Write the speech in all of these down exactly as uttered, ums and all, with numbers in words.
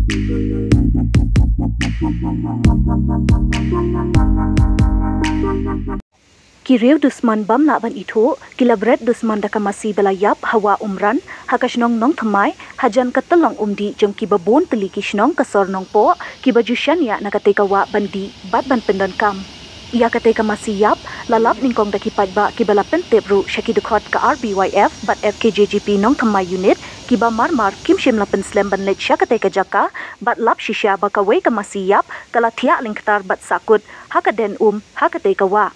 Ki riew dusmon bym lah ban ithuh ki la bret dusmon da ka masi ba la ïap ha Wah Umran, ha ka shnong Nongthymmai, hajan ka tyllong umdih jong kiba bun tylli ki shnong ka sor Nongpoh kiba ju shaniah na katei ka wah ban dih bad ban pyndonkam. Ïa katei ka masi ïap la lap nyngkong da ki paidbah kiba la pyntip ruh sha ki dkhot ka R B Y F bad F K J G P Nongthymmai Unit, kiba mar mar kim shym la pynslem ban leit sha katei ka jaka bad lap shisha ba kawei ka masi ïap ka la thiah lyngktar bad sahkut ha ka den um ha katei ka wah.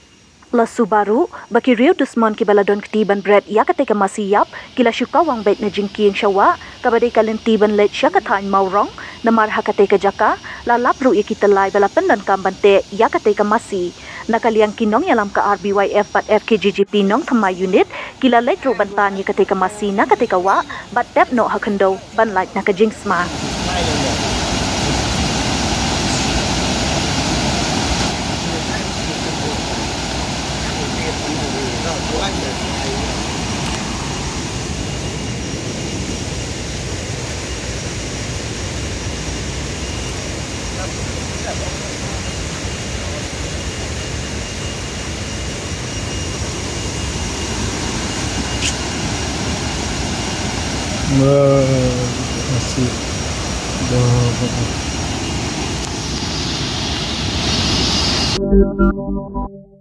La suba ruh ba ki riew dusmon kiba la don kti ban bret ïa katei ka masi ïap ki la shu kawang beit na jingkieng sha wah kaba dei ka lynti ban leit sha ka thaiñ Mawrong, namar ha katei ka jaka la lap ruh ïa ki tyllai ba la pyndonkam ban teh ïa katei ka masi. Na ka liang ki nongïalam ka R B Y F bad F K J G P Nongthymmai Unit ki la leit ruh ban tan ïa katei ka masi na katei ka wah bad tep noh ha khyndew ban lait na ka jingsma. Wah, asyik. Wah, wah, wah.